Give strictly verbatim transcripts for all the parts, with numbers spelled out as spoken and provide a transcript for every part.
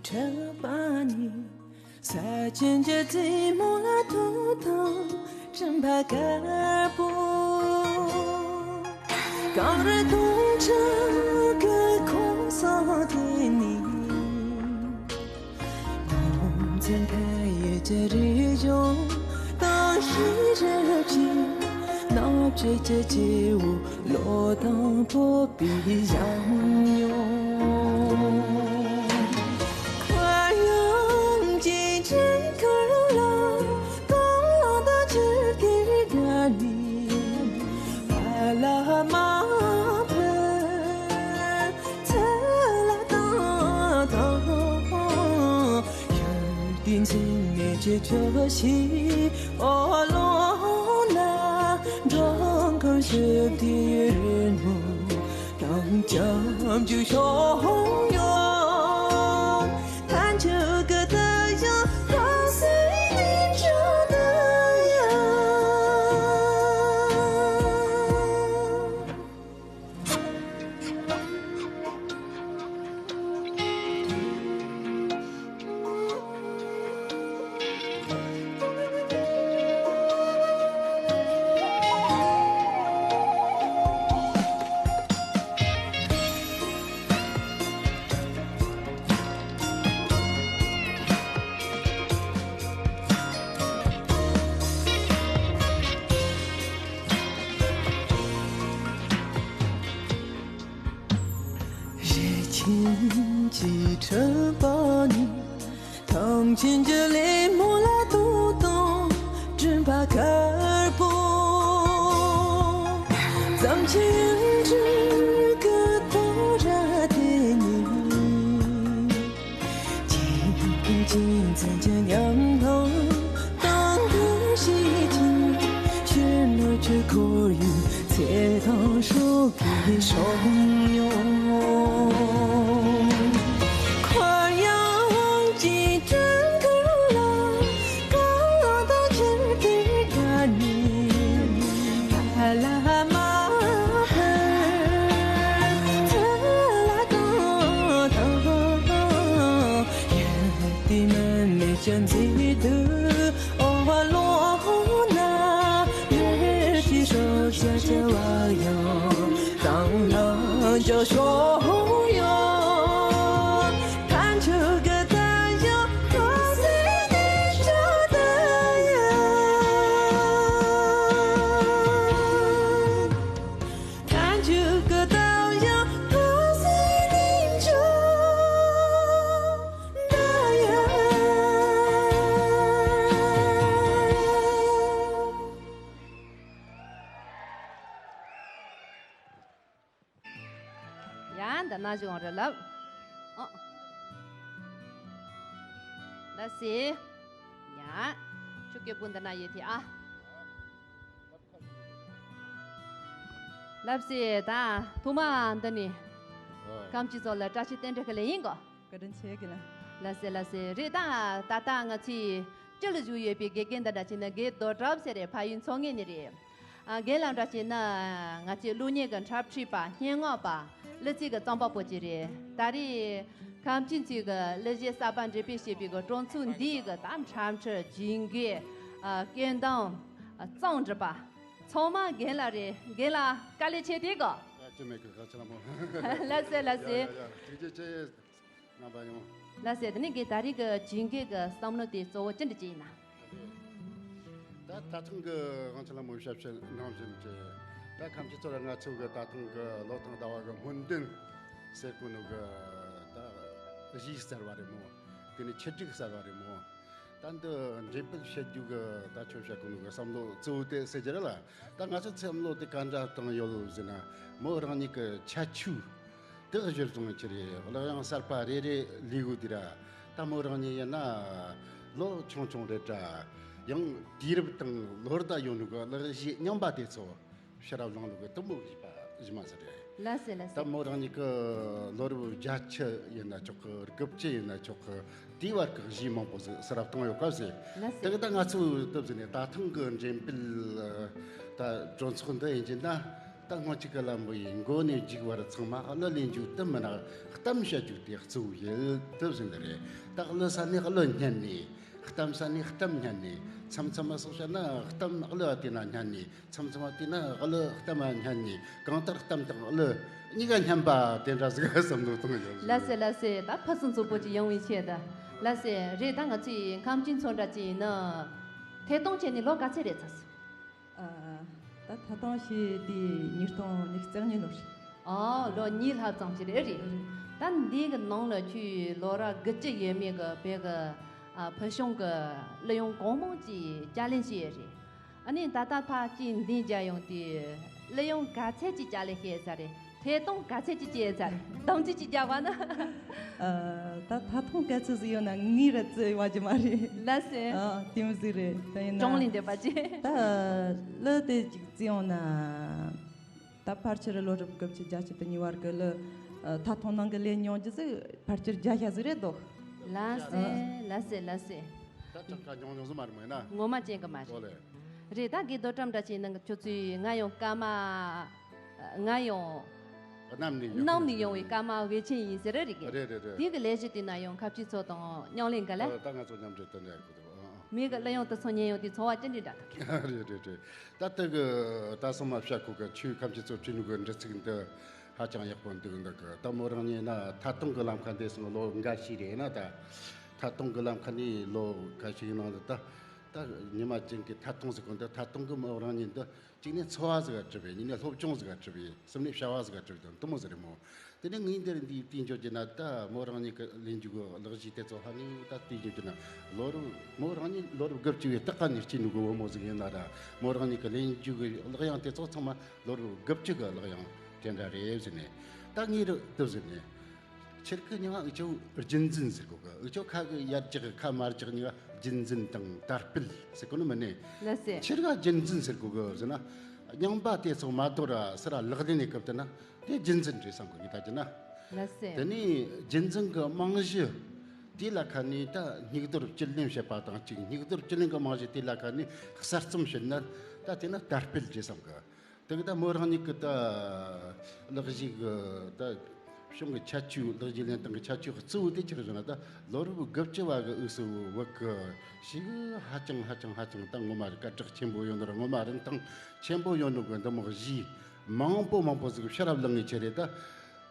གྲགས་པ་ནི། ས་ཆེན་གྱི་རྩེ་མོ་ལ་ཐོག་དང་སྤྲིན་པ་དཀར་པོ། གངས་རི་དྭངས་ཆར་གྱི་ཁོང་ས་དེ་ནི། ནམ་ཚན་མཐའ་ཡས་ཀྱི་རི་ལྗོངས་དང་ཤེས་རབ་ཀྱི་སྣང་བྱེད་ཀྱི་སྐྱེ་བོ། བློ་དང་སྤོབས་པའི་ཞང་ཉོ། ཁ་ཡང་ཅི་ཅི་ཁར་ལ་གང་ལ་ད་ཆེར་དེ་དགའ་ནི། ཕ་ལ་མ་ཕེ་ཚེ་ལ་ད་ད། ཡུལ་དེ་འཛིན་མེད་ཀྱི་ཁྱོད་ཤི་ཨོ་ལོ་ན། འགྲོ་གང་ཞིག་དེ་རིན་མོ་དང་ཅམ་ཅུ་ཤོང་ཡོང་། ཐན་ཆུ་གི་ད་ཡང་ཐང་སི་ནི་ཅོ་ད་ཡང་། རི་ཆེན་གྱི་ཁྲོད་པ་ནས། ཐང་ཆེན་གྱི་ལེབ་མོ་ལ་ཐོག་དང་སྤྲིན་པ་དཀར་པོ། ཙམ་ཆེན་འབྲུག་གི་ཐོ་ར་དེ་ནས། ཅིག་གིས་ཅིག་འཛིན་གྱི་ཉམས་སྣང་དང་དུ་ཞིག་ཅིག་ཕྱིར་ནུར་གྱི་ཁོར་ཡུག་ཚེ་དང་སྲོག་གི་ཤོག་ཡོང་། ཁོར་ཡང་ཅིག་སྤྲིན་དཀར་ལ་གང་ལ་ད་ཆེར་དེ་དགའ་ནི། ལ་མ་ཕེ་ཚེ་ལ་ད་ད། དེ་མིན་མི་ཅན་ཚིག་ཏུ་ཨོ་བ་ལོ་ན། ཡེ་ཤི་ཤོ་ཤ་ཆ་བ་ཡང་དང་ལ་འཇོ་ཤོ་ཡང་ཐན་ཆུ་གི་ད་ཡང་ཐོ་སི་ནི་ཅོ་ད་ཡང་། ཐན་ཆུ་གི་ད་ཡང་ཐོ་སི་ནི་ཅོ་ཡ། འདི་ན་བཞུགས་རེད་ལབ། ཨོ། ལ་སེ། ཡ། ཆུ་སྐྱེས་བུ་འདི་ན་ཡོད་དེ་ཨ། ལབ་སེ་ད་ཐོག་མ་འདི་ནི། ཨོ། ཁམས་སྤྱི་ཚོགས་ལ་བཀྲ་ཤིས་རྟེན་འབྲེལ་གི་ལས་ཡིན་གོ། བཀའ་དྲིན་ཆེ་གི་ལ། ལ་སེ་ལ་སེ་རེད་ད། ད་ལྟ་ང་ཚོའི་སྤྱི་ལ་བཞུགས་ཡོད་པའི་དགེ་རྒན་འདི་འདྲ་བྱས་ན་དགེ་རྡོ་གྲབས་ཟེར་རེད། ཕ་ཡུལ་མཚོ་ངོས་ནས་རེད། ཨ། རྒན་ལགས་འདྲ་བྱས་ན་ང་ཚོའི་གློག་བརྙན་གྱི་འཁྲབ་ཁྲིད་པ། སྙན་ངག་པ། གླུ་ཚིག་གི་རྩོམ་པ་པོ་ཅིག་རེད། ད་རེས་ཁམས་སྤྱི་ཚོགས་ཀྱི་གླུ་གཞས་གསར་པ་འགྲེམས་སྤེལ་བྱེད་པའི་གི་སྤྲོ་ཚོགས་འདིའི་གི་ད་འཁྲབ་ཁྲིད་ཇུས་འགོད། ཨ། སྐད་གདངས། ཨ། རྩོམ་སྒྲིག་པ། ཚང་མ་རྒན་ལགས་རེད། རྒན་ལགས་དཀའ་ལས་ཆེ་དེ་གོ། ཨ། ཅི་མེད་གི། ཁ་ཆེ་ལ་མོ། ལ་སེ་ལ་སེ། ཡ་ཡ་ཡ། ཐུགས་རྗེ་ཆེ། རྣམ་པ་ཡོང་། ལ་སེ་དེ་ནི་གི་ད་རེས་ཀྱི་ཇུས་འགོད་ཀྱི་བསམ་བློ་དེ་གཙོ་བོ་ཅི་འདྲ་ཅིག་ཡིན་ན། ད་ད་ཐེངས་ཀྱི་ང་ཚོ་ལ་མོ་ཞབས་ཕྱི་ནང་བཞིན་གྱི་ད་ཁམས་སྤྱི་ཚོགས་ལ་ང་ཚོ་གི་ད་ཐེངས་ཀྱི་ལོ་ཐང་ཟླ་བ་གི་སྨོན་འདུན་ཟེར་གོ་ནོ་གི་ད་གཞས་གསར་བ་རེད་མོ། དེ་ནི་ཆེད་སྒྲིག་གསར་བ་རེད་མོ། ད་འདི་འགྲེམས་སྤེལ་བྱེད་རྒྱུ་གི་ད་ཆོ་བྱ་གོ་ནོ་གི་བསམ་བློ་གཙོ་བོ་དེ་ཟེར་རྒྱུ་རེད་ལ། ད་ང་ཚོ་བསམ་བློ་དེ་ག་འདྲ་བཏང་ཡོད་ཟེར་ན། མོ་རང་ཉིད་ཀྱི་ཁྱད་ཆོས་དེ་གཞིར་བཟུང་ཆེ་རེད། གླུ་དབྱངས་གསར་པ་རེ་རེ་ལས་གོ་དེ་ར། ད་མོ་རང་ཉིད་ཡིན་ན་ལོ་ཆུང་ཆུང་རེད་དྲ། ཡང་དུས་རབས་དང་ལོ་ཟླ་ཡོད་ནོ་གི་གླུ་གཞས་རྙིང་པ་དེ་ཚོ་ཕྱི་རབས་ལང་ལུགས་ཀྱི་དུམ་བུ་བཞི་པ་བཞི་མ་ཟེར་རེད། ལ་སེ་ལ་སེ། ད་མོ་རང་ཉིད་ཀྱི་ལོ་རབས་བརྒྱད་ཅུ་ཡིན་ན་ཆོག་གི། དགུ་བཅུ་ཡིན་ན་ཆོག་གི། དེའི་བར་གྱི་གཞས་མང་པོ་ཟིག་གསར་བཏང་ཡོད་སྐབས་སུ། ལ་སེ། དེ་གི་ད་ང་ཚོའི་སྟབས་ཟིག་ནས་ད་ཐེངས་གི་འགྲེམས་སྤེལ་ད་སྤྲོ་ཚོགས་འདི་ཡིན་གྱི་ན། ད་སྔོན་ཆད་ཀྱི་ལམ་བུ་ཡི་མགོ་ནས་མཇུག་བར་ཚང་མ་གླུ་ལེན་རྒྱུ་དེ་མིན་ན། གཏམ་བཤད་རྒྱུ་དེ་གཙོ་བོ་ཡིན་དུ་ཟིན་རེད། ད་གླུ་ས་ནས་གླུ་སྙན་ནས། གཏམ་ས་ནས་གཏམ་སྙན་ནས། མཚམས་མཚམས་མ་སོགས་བཤད་ན་གཏམ་གླུ་དེ་ན་སྙན་ནས། མཚམས་མཚམས་མ་དེ་ན་གླུ་གཏམ་སྙན་ནས། གང་ལྟར་གཏམ་དང་གླུ་གཉིས་ཀ་སྙན་པ་དེ་འདྲ་ཟིག་བསམ་བློ་གཏོང་ཡོད། ལགས་སེ། ལགས་སེ། ད་ཕུན་སུམ་ཚོགས་པོ་ཅིག་ཡོང་བའི་ཆེད་དུ། ལགས་སེ། རེད། ད་ང་ཚོའི་ཁམས་སྐྱིད་མཚོ་འདྲ་ཅིག་ཡིན་ན་ཐད་གཏོང་བྱས་ནས་ལོ་ག་ཚོད་རེད་ཚར་སོང་། ཨ། ད་ཐད་གཏོང་བྱས་དེ་ཉིས་སྟོང་ཉི་ཤུ་རྩ་གཉིས་ལོ་རེད། ཨ། ལོ་གཉིས་ལྷག་ཙམ་ཅིག་རེད། རེད། ད་འདི་གི་ནང་ལ་ཁྱོས་ལོ་རབས་དགུ་བཅུ་ཡས་མས་གི་བོད་གི། ཨ། ཕུལ་བྱུང་གི་གླུ་དབྱངས་གང་མང་ཅིག་བསྐྱར་ལེན་བྱས་རེད། ཨ་ནི་ད་ལྟ་ཕར་ཅིག་འདི་མཇལ་ཡོང་དུས་གླུ་དབྱངས་ག་ཚད་ཅིག་བསྐྱར་ལེན་བྱས་ཚར་རེད། ཐད་གཏོང་ག་ཚད་ཅིག་བྱས་ཚར་རེད། དམ་ཚིག་ཅིག་བརྒྱབ་པ་ན། ཨ། ད་ཐད་གཏོང་ག་ཚོད་ཟིག་ཡོད་ན་ངའི་ར་བརྩི་བ་ཅིག་མ་རེད། ལགས་སེ། ཨ། དེ་མོ་ཟིག་རེད། ད་ཡིན་ན་གྲངས་ལས་འདས་པ་ཅིག་ད་གླུ་དེ་ཅིག་བརྩི་ཡོང་ན། ད་ཕལ་ཆེར་ལོ་རབས་དགུ་བཅུ་བརྒྱད་ཅུ་དེ་གཉིས་བར་གི་གླུ། ཨ། ཐད་གཏོང་ནང་གི་ལེན་མྱོང་རྒྱུ་ཟིག་ཕལ་ཆེར་བརྒྱ་ཆ་ཟིག་རེད་འདུག་ལགས་སེ། ཨ། ལགས་སེ། ལགས་སེ། ད་ཁྲག་ཁ་ཉུང་ཉུང་ཟིག་མ་རེད་མོད་ན། ངོ་མ་ཅན་གི་མ་རེད། ཨོ་ལེ། རེད། ད་དགེ་རྡོར་བཀྲ་མོལ་འདྲ་ཅིག་ནང་གི་ཁྱོད་ཚོས་ང་ཡང་སྐར་མ། ང་ཡང་། གནམ་ནས་ཡོང་། གནམ་ནས་ཡོང་བའི་སྐར་མ་བེ་ཆེན་ཡིན་ཟེར་རེད་གི། རེད་རེད་རེད། དེ་གི་ལས་གཞི་དེ་ན་ཡང་ཁམས་སྐྱིད་མཚོ་དང་མཉམ་ལེན་ག་ལ། ཨ། ད་ང་ཚོ་མཉམ་འབྲེལ་དུ་འདྲ་གི་འདུག་ཨ། མི་གི་གླུ་དབྱངས་དེ་ཚོ་ཉན་ཡོང་དུས་ཚོར་བ་ཅི་འདྲ་འདྲ་འདུག་རེད་རེད་རེད། ད་ལྟ་གི་ད་སོ་མ་བཤད་ཁུག་གི་ཆོས་ཁམས་ཀྱི་ཚོ་བྱེད་ནུས་གི་འདྲི་ཚིག་འདི་ཧ་ཅང་ཡག་པོ་འདུག་འདུག་གི། ད་མོ་རང་ཉིད་ན་ཐད་གཏོང་གི་ལམ་ཁ་འདས་སོང་ལོ་འགའ་ཞིག་རེད་ན། ད་ཐད་གཏོང་གི་ལམ་ཁ་ནས་ལོ་འགའ་ཞིག་ནང་དུ་ད་ད་ཉི་མ་ཅན་གི་ཐད་གཏོང་ཟེར་གོ་འདི་ཐད་གཏོང་གི་མོ་རང་ཉིད་འདི། གཅིག་ནས་འཚོ་བ་ཟིག་ག་གྲུབ་པས། གཉིས་ནས་སློབ་སྦྱོང་ཟིག་ག་གྲུབ་པས། གསུམ་ནས་བྱ་བ་ཟིག་ག་གྲུབ་དང་དུ་མོ་ཟིག་རེད་མོ། དེ་ནས་ངས་འདིར་འདིའི་དུས་འཇོག་རྒྱུ་ན་ད་མོ་རང་ཉིད་ཀྱི་ལེན་རྒྱུ་གི་གླུ་གཞས་དེ་ཚོ་ཧ་ནས་ད་དུས་འཇོག་རྒྱུ་ན་ལོ་རབས་མོ་རང་ཉིད་ལོ་རབས་དགུ་བཅུ་བའི་སྟག་ཁ་ནས་སྐྱེས་ནུས་གི་བུ་མོ་ཟིག་ཡིན་ན་ར། མོ་རང་ཉིད་ཀྱི་ལེན་རྒྱུ་གི་གླུ་དབྱངས་དེ་ཚོ་ཚང་མ་ལོ་རབས་དགུ་བཅུ་གི་གླུ་དབྱངས་དེ་འདྲ་རེད་ཟེར་ནས། ད་ངས་རུ་དུ་ཟེར་ནས། ཁྱེད་ཀྱི་ཉི་མ་འུ་ཅོ་རྒྱུན་འཛིན་ཟེར་གོ་གི། འུ་ཅོ་ཁ་གི་ཡར་རྒྱག་ཁ་མར་རྒྱག་ཉི་མ་རྒྱུན་འཛིན་དང་དར་སྤེལ་ཟེར་གོ་ནི་མིན་ནི། ལགས་སེ། ཁྱེད་ཀ་རྒྱུན་འཛིན་ཟེར་གོ་གི་ཟེར་ན། རྙིང་པ་དེ་ཚོ་མ་དོར་ར་སི་ར་ལག་ལེན་ནས་སྐབས་དེ་ན་དེ་རྒྱུན་འཛིན་རེད་བསམ་གི་ངས་ད་རྒྱུ་ན། ལགས་སེ། དེ་ནས་རྒྱུན་འཛིན་གི་རྨང་གཞི་དེ་ལ་ཁ་ནས་ད་སྙིགས་དོར་བཅུད་ལེན་བྱེད་པ་དང་གཅིག་སྙིགས་དོར་བཅུད་ལེན་གི་རྨང་གཞི་དེ་ལ་ཁ་ནས་གསར་རྩོམ་བྱེད་ན་ད་དེ་ན་དར་སྤེལ་རེད་བསམ་གི། དེ་གི་ད་མོ་རང་ཉིད་གི་ད་གླུ་གཞས་གི་ད་གཞུང་གི་ཁྱད་ཆོས། གླུ་གཞས་ལེན་སྟངས་གི་ཁྱད་ཆོས་གཙོ་བོ་དེ་ཅི་རེད་ཟེར་ན། ད་ལོ་རབས་དགུ་བཅུ་བ་གི་དབུས་སུ་བོད་གི་ཞིག་ཧ་ཅང་ཧ་ཅང་ཧ་ཅང་ད་ངོ་མ་རིག་སྐད་གྲགས་ཆེན་པོ་ཡོད་ནོ་ར་ངོ་མ་རིན་ཐང་ཆེན་པོ་ཡོད་ནོ་གི་འདི་མོ་གཞས་མང་པོ་མང་པོ་ཟིག་ཕྱི་རབས་ལངས་ངེས་ཆེ་རེད། ད་ད་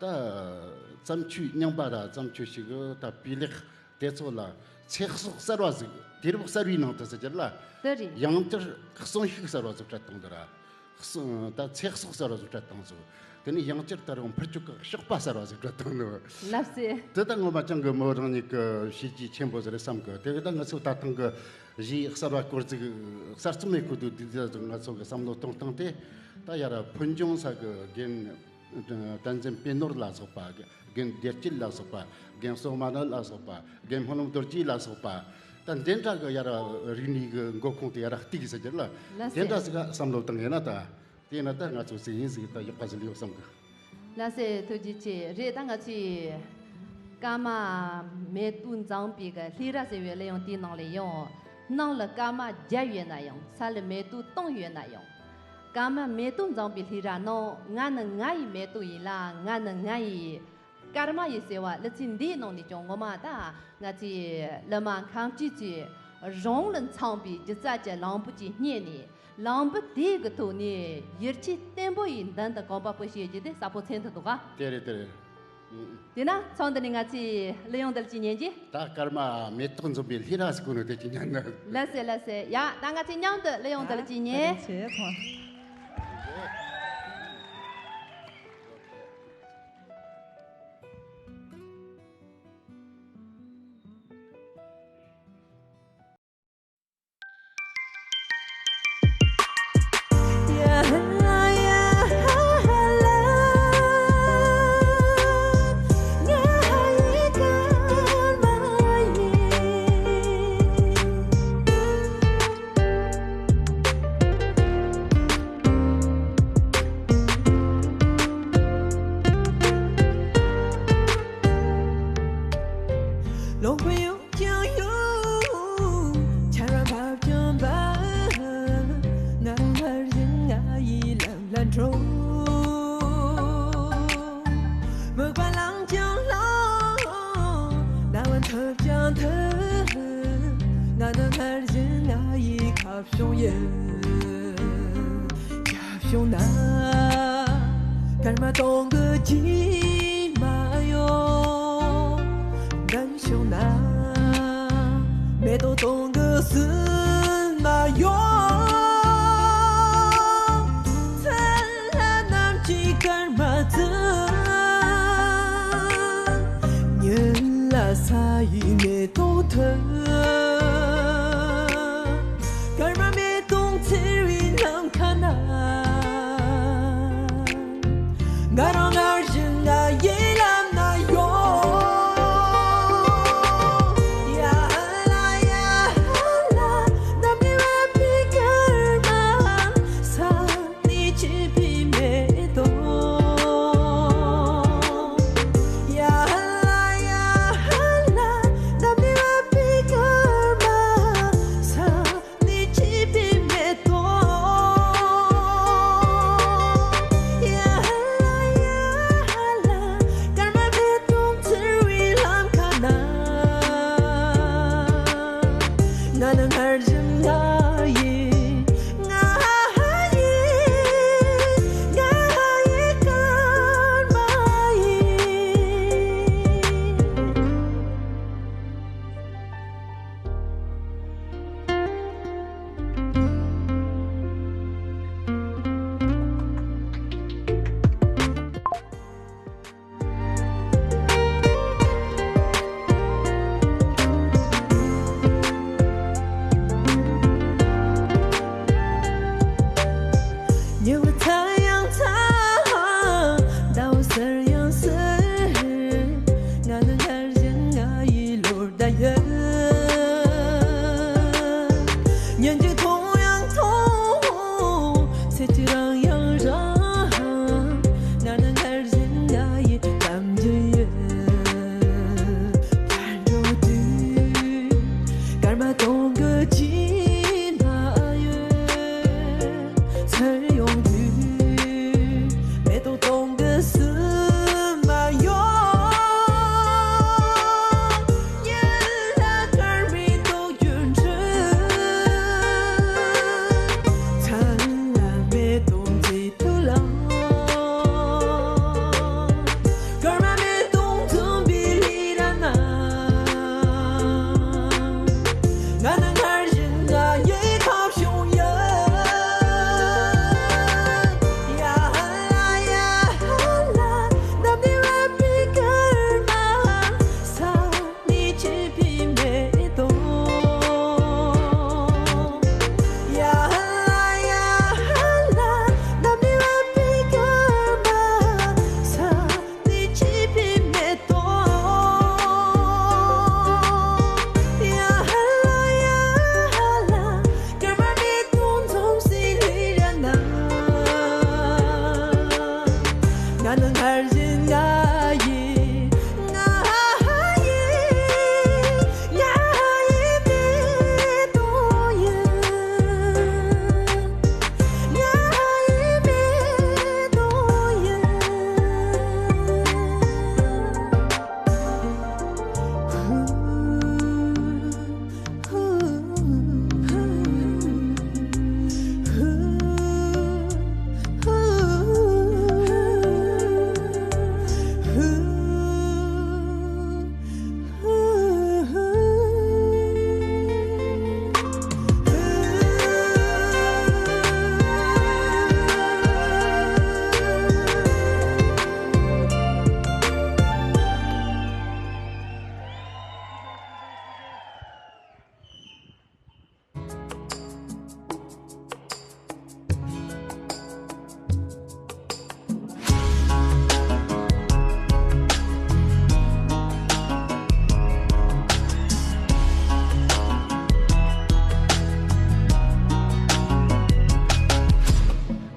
བརྩམས་ཆོས་རྙིང་པ་ར་བརྩམས་ཆོས་ཞིག་གི་ད་སྤུས་ལེགས། དེ་ཚོ་ལ་ཚེ་སྲོག་གསར་བ་ཟིག་དུས་རབས་གསར་བའི་ནང་དུ་ཟེར་རྒྱུ་ལ། དེ་རེད། ཡང་བསྐྱར་གསོན་ཤུགས་གསར་བ་ཟིག་སྤྲད་བཏང་འདུག་ར། གསོན་ད་ཚེ་སྲོག་གསར་བ་ཟིག་སྤྲད་བཏང་ཟིག་དེ་ནས་ཡང་བསྐྱར་ད་རུང་འཕུར་སྐྱོད་ཀྱི་གཤོག་པ་གསར་བ་ཟིག་སྤྲད་བཏང་འདུག་ལགས་སེ། དེ་ད་ངོ་མ་ཅང་གི་མོ་རང་ཉིད་ཀྱི་བྱས་རྗེས་ཆེན་པོ་ཟིག་རེད་བསམ་གི། དེ་གི་ད་ང་ཚོ་ད་ཐེངས་ཀྱི་གཞས་གསར་བ་སྐོར་ཟིག་གསར་རྩོམ་མེད་ཁུལ་དུ་འདི་ད་ང་ཚོ་གི་བསམ་བློ་གཏོང་སྟངས་དེ་ད་ཡར་ཕུལ་འབྱུང་ས་གི་རྒན། བསྟན་འཛིན་པད་ནོར་ལ་སོགས་པ། རྒན་བདེ་སྐྱིད་ལ་སོགས་པ། རྒན་སོ་མ་ནི་ལ་སོགས་པ། རྒན་སྨོན་ལམ་རྡོ་རྗེ་ལ་སོགས་པ། ད་འདི་འདྲ་གི་ཡར་རིག་གནས་གི་མགོ་ཁུངས་དེ་ཡར་གཏུགས་ཟེར་རྒྱུ་ལ། ལགས་སེ། དེ་འདྲ་ཟིག་བསམ་བློ་བཏང་ཡིན་ན་ད། དེ་ན་ད་ང་ཚོ་ཟིག་ཡིན་ཟིག་ད་ཡག་པ་ཟིག་ཡོད་བསམ་གི། ལགས་སེ། ཐུགས་རྗེ་ཆེ། རེད། ད་ང་ཚོས་ཀརྨ་མེ་ཏོག་འཛོམས་པའི་གི་ལྷས་ར་ཟེར་བའི་གླུ་དབྱངས་དེའི་ནང་ལ་ཡང་། ནང་ལ་སྐར་མ་བརྒྱ་ཡོད་ན་ཡང་། ས་ལ་མེ་ཏོག་སྟོང་ཡོད་ན་ཡང་། ཀརྨ་མེ་ཏོག་འཛོམས་པའི་ལྷས་ར་ནང་། ང་ནི་ང་ཡི་མེ་ཏོག་ཡིན་ལ། ང་ནི་ང་ཡི་སྐར་མ་ཡིན་ཟེར་བ་གླུ་ཚིག་འདིའི་ནང་ནས་ཀྱང་ངོ་མ་ད་ང་ཚོའི་གླུ་མ་ཁམས་སྐྱིད་ཚོས་རང་ལ་འཚམས་པའི་སྒྱུ་རྩལ་གྱི་ལམ་བུ་ཅིག་རྙེད་ནས། ལམ་བུ་དེའི་གི་ཐོག་ནས་ཡིད་ཆེས་བརྟན་པོ་ཡིས་མདུན་དུ་གོམ་པ་སྤོ་ཤེས་རྒྱུ་དེ་གསལ་པོ་མཚོན་ཐུབ་འདུག་ག་དེ་རེད་དེ་རེད། ཨུ། དེས་ན་ཚང་འདི་ནས་ང་ཚོས་གླུ་དབྱངས་འདི་ལ་ཅིག་ཉན་གྱིས། ད་སྐར་མ་མེ་ཏོག་འཛོམས་པའི་ལྷས་ར་ཟེར་གོ་ནོ་དེ་ཅིག་ཉན་ན། ལགས་སེ། ལགས་སེ། ཡ། ད་ང་ཚོས་མཉམ་དུ་གླུ་དབྱངས་འདི་ལ་ཅིག་ཉན། བཀའ་དྲིན་ཆེ་ཚང་། ལོག་པའི་ཡུལ། ཀྱང་ཡོད། ཆར་བ་བབས་ཀྱང་འབབ། ང་རང་བར་ཞིང་ང་ཡི་ལམ་ལ་འགྲོ། ང་ནི་སྔར་བཞིན་ང་ཡི་ཁ་བྱུང་ཡིན། ཁ་བྱུང་ན་སྐར་མ་སྟོང་གི་དཀྱིལ་མ་ཡོང་། འགྲན་བྱུང་ན་མེ་ཏོག་སྟོང་གི་སྲིན་མ་ཡོང་། ཚལ་ལ་གནམ་གྱི་སྐར་མ་བཙུགས། ཉིན་ལ་ས་ཡི་མེ་ཏོག་ཐོན། སྐར་མ་མེ་ཏོག་འཚེར་བའི་ནམ་མཁའ་ན། ང་རང་སྔར་བཞིན་ང་ཡི་ལམ་ན་ཡོང་། ཡ་ཧ་ལ་ཡ་ཧ་ལ། གནམ་ནས་བབས་པའི་སྐར་མ། ས་ནས་སྐྱེས་པའི་མེ་ཏོག་ཡ་ཧ་ལ་ཡ་ཧ་ལ། གནམ་ནས་བབས་པའི་སྐར་མ། ས་ནས་སྐྱེས་པའི་མེ་ཏོག་ཡ་ཧ་ལ་ཡ་ཧ་ལ། སྐར་མ་མེ་ཏོག་འཚེར་བའི་ལམ་ཁ་ན། ང་ནི་སྔར་བཞིན་ང་ཡི། ང་ཡི། ང་ཡི་སྐར་མ་ཡིན། ཉི་འོད་ཚ་ཡང་ཚ། ཟླ་འོད་ཟེར་ཡང་ཟེར། ང་ནི་སྔར་བཞིན་ང་ཡི་ལོ་ཟླ་ཡོད། ཉིན་གཅིག་ཐུང་ཡང་ཐུང་། ཚེ་གཅིག་རིང་ཡང་རིང་། ང་ནི་སྔར་བཞིན་ང་ཡི་གཏམ་རྒྱུད་ཡོད། ཕར་འགྲོ་དུས་སྐར་མ་སྟོང་གི་དཀྱིལ་མ་ཡོད། ཚུར་ཡོང་དུས་མེ་ཏོག་སྟོང་གི་སྲིན་མ་ཡོང་། ཉིན་ལ་སྐར་མའི་ཏོག་རྒྱུན་འཁྲུག་ཚལ་ལ་མེ་ཏོག་མཛེས་སྡུག་ལ། སྐར་མ་མེ་ཏོག་འཛུམ་པའི་ལི་ར་ན། ང་ནི་སྔར་བཞིན་ང་ཡི་ཁ་བྱུང་ཡིན། ཡ་ཧ་ལ་ཡ་ཧ་ལ། གནམ་ནས་བབས་པའི་སྐར་མ། ས་ནས་སྐྱེས་པའི་མེ་ཏོག་ཡ་ཧ་ལ་ཡ་ཧ་ལ། གནམ་ནས་བབས་པའི་སྐར་མ། ས་ནས་སྐྱེས་པའི་མེ་ཏོག་ཡ་ཧ་ལ་ཡ་ཧ་ལ། སྐར་མ་མེ་ཏོག་འཛུམ་ཟེར་ལི་ར་ན། ང་ནི་སྔར་བཞིན་ང་ཡི། ང་ཡི། ང་ཡི་མེ་ཏོག་ཡིན། ང་ཡི་མེ་ཏོག་ཡིན།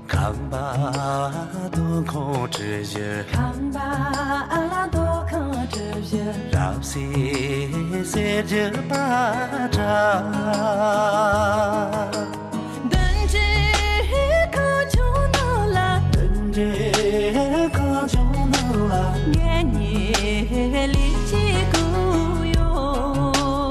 ཁམས་པ་སྟོད་འཁོར་བྲི་བཞིན། ཁམས་པ་ཨ་ལ་སྟོད་འཁོར་བྲི་བཞིན། རབ་གསལ་གསེར་གྱི་པ་ཏྲ། བདུན་ཅུའི་ཁ་ཆུང་ནང་ལ། བདུན་ཅུའི་ཁ་ཆུང་ནང་ལ། ངེད་གཉིས་ལི་ཅི་གུ་ཡོད།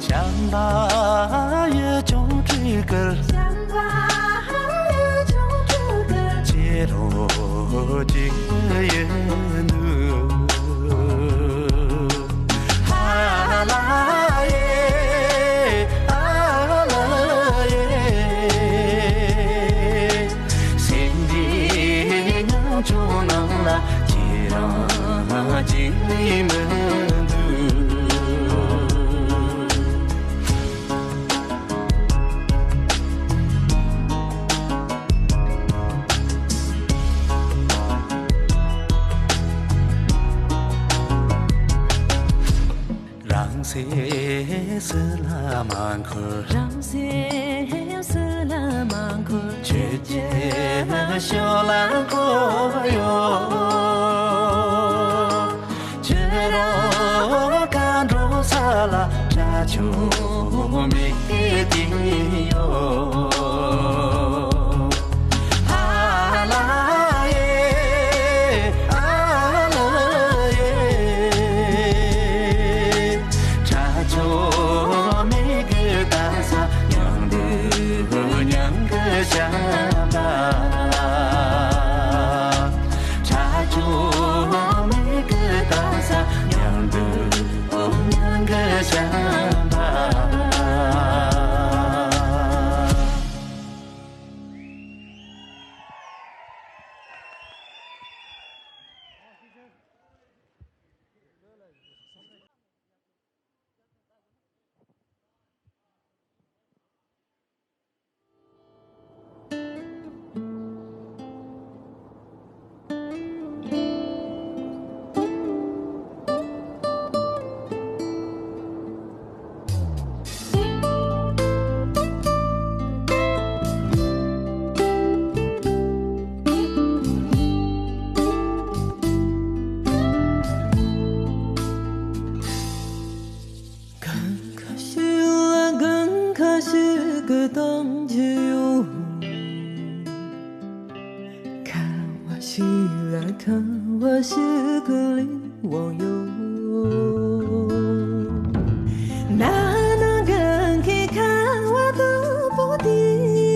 བྱམས་པ་ཡི་ཅོང་ཀྲི་ཀར། བྱམས་པ་ཡི་ཅོང་ཀྲི་ཀར། ཅེ་རོ་ཅིག་ཡི་འདུག་ཧ་ལ་ཡེ། ཨ་ལ་ཡེ། སེམས་འདི་ཉམ་ཆུང་ནང་ལ་ཁྱེད་རང་གཅིག་ནི་མི་འདུག་རང་སེམས་སུ་ལ་མ་འཁོར། རང་སེམས་སུ་ལ་མ་འཁོར། ཁྱེད་ཀྱི་ཕྱོགས་ལ་འཁོར་ཡོད། ཁྱེད་རང་ག་འགྲོ་ས་ལ་དགྲ་བཅོམ་མི་དེ་ཡོད། ཨ་ལ་ཡེ། ཨ་ལ་ཡེ། དགྲ་བཅོམ་མི་གི་ད་ས་མྱང་འདུག་མྱང་གི་བྱམས་པ། དགྲ་བཅོམ་མི་གི་ད་ས་མྱང་འདུག་མྱང་གི་བྱམས་པ། གང་ཁ་ཤི་ལ་གང་ཁ་ཤི་གི་དང་གི་ཡོད། ཁ་བ་ཤི་ལ་ཁ་བ་ཤི་གི་ལི་ཝང་ཡོད། ན་ན་གང་ཁེ་ཁ་བ་དུ་པོ་དི།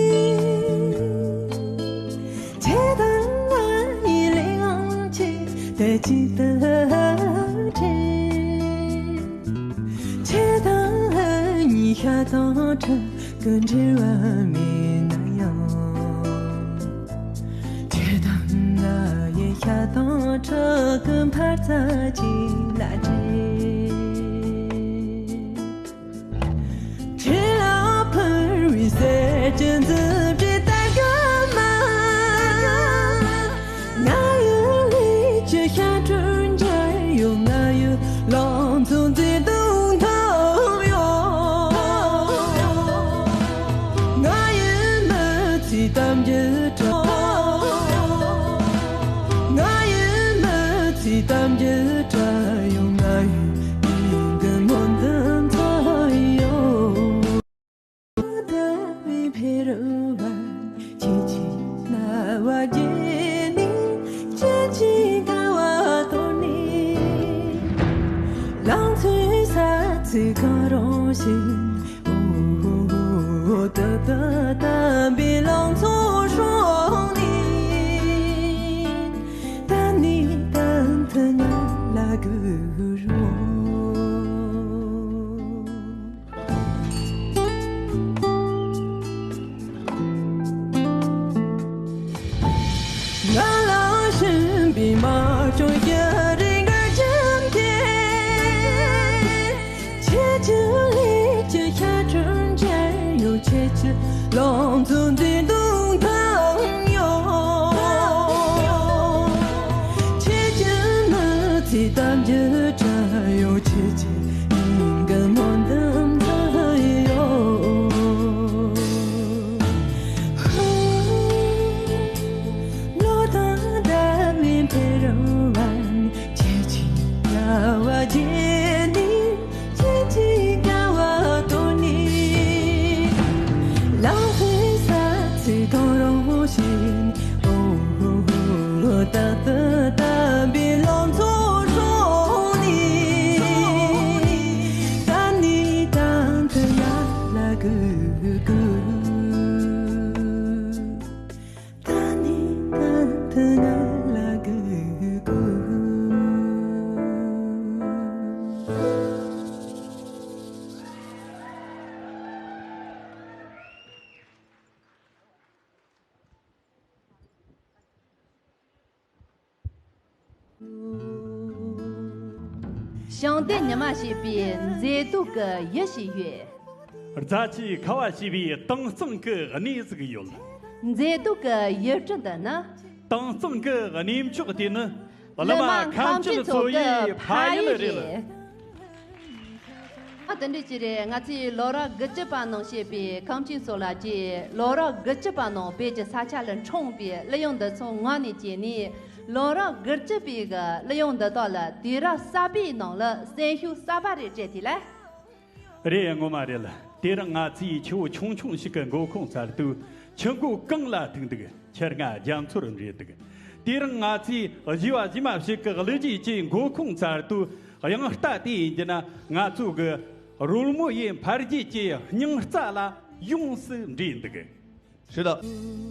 ཁྱེད་དང་ང་ཡི་ལས་ངང་ཆེ་དེ་ཅི་ལྟར་ཁྱེད་དང་ང་གཉིས་ཤ་དང་ཁྲག་གི་འབྲེལ་བ་མེད་ན་ཡང་། ཁྱེད་དང་ང་ཡི་ཤ་དང་ཁྲག་གི་འཕར་རྩ་གཅིག་ལ་འདྲེས། ཁྱེད་ལ་ཕུལ་བའི་ཟས་ཀྱི་མཛུབ་དྲེད་ལྟར་གྱུར་མ། ང་ཡི་ལུས་ཀྱི་ཤ་དྲོད་འབྱར་ཡོད། ང་ཡི་ལང་ཚོ་མཛེས་སྡུག་འཐོབ་ཡོད། ང་ཡི་མི་ཚེའི་གཏམ་རྒྱུད་སྒྲ། ང་ཡི་མི་ཚེའི་གཏམ་རྒྱུད་སྒྲ་ཡོད། ང་ཡི་མིང་གི་སྨོན་འདུན་ཚོགས་ཡོད། ད་བའི་འཕེལ་བ་ཁྱེད་ཀྱི་རྣ་བ་བརྒྱུད་ནས། ཁྱེད་ཀྱི་དགའ་བ་དོར་ནས། ལང་ཚོའི་ས་ཚིགས་གང་རུང་ཞིག། ཨོ་ད་ད་དམ་པའི་ལང་ཚོ་སྲོག་ནས། ད་ནི་ད་ཐུ་ང་ལ་གུ་རུ། ང་ལ་བྱིན་པའི་མ་བྱོན་ཞི་བདེའི་གངས་ཅན་གྱི། ཁྱེད་ཀྱི་ལུས་ཀྱི་ཤ་དྲོད་འབྱར་ཡོད། ཁྱེད་ཀྱི་ལང་ཚོ་མཛེས་སྡུག་འཐོབ་ཡོད། ཁྱེད་ཀྱི་མི་ཚེའི་གཏམ་རྒྱུད་སྒྲ་ཡོད། ཁྱེད་ཀྱི་མིང་གི་སྨོན་འདུན་ཚོགས་ཡོད། ལོ་དང་ཟླ་བའི་འཕེལ་བ། ཁྱེད་ཀྱི་དགའ་བ་བརྗེད་ནས། ཁྱེད་ཀྱི་དགའ་བ་དོར་ནས། ལང་ཚོའི་ས་ བྱང་སྟེ་ཉི་མ་ཞེས་པའི་མཛེས་སྡུག་གི་ཡུལ་ཞིག་ཡོད། རྫ་ཆུའི་ཁ་བ་ཞེས་པའི་དྭངས་གཙང་གི་གནས་ཟིག་ཡོད། མཛེས་སྡུག་གི་ཡུལ་གྲུ་འདི་ནི། དྭངས་གཙང་གི་གནས་མཆོག་དེ་ནི། བླ་མ་ཁམས་ཆེན་ཚོ་ཡི་ཕ་ཡུལ་རེད། ཨ་དེ་འདྲ་ཅིག་རེད། ང་ཚོས་ལོ་རབས་དགུ་བཅུ་པ་ནང་བཤད་པའི་ཁམས་ཆེན་ཚོ་ལ་ཅིག་ལོ་རབས་དགུ་བཅུ་པ་ནང་བོད་ཀྱི་ས་ཆ་ལ་འཁྲུངས་པའི་གླུ་དབྱངས་འདི་ཚོ་ངག་ནས་གྱེར་ནས། ལོ་རབས་དགུ་བཅུ་པའི་གི་གླུ་དབྱངས་འདི་དག་ལ་དུས་རབས་གསར་པའི་ནང་ལ་སེམས་ཤུགས་གསར་པ་རེ་སྤྲད་དེ་ལ། རེད། ངོ་མ་རེད། དེ་རིང་ང་ཚོས་ཆུ་བོ་ཆུང་ཆུང་ཞིག་གི་མགོ་ཁུངས་བཙལ་དུས། ཆུ་མགོ་གངས་ལ་ཐུག་འདུག་ཆུ་རྔ་རྒྱ་མཚོར་འདྲེས་འདུག་དེ་རིང་ང་ཚོས་གཞས་པ་གཞས་མ་ཞིག་གི་གླུ་གཞས་ཀྱི་མགོ་ཁུངས་བཙལ་དུས། དབྱངས་རྟ་དེ་ཡིན་གྱི་ན་ང་ཚོ་གི་རོལ་མོ་ཡི་འཕར་རྒྱས་ཀྱི་སྙིང་རྩ་ལ་ཡོངས་སུ་འདྲེས་འདུག་ཧྲི་ལ།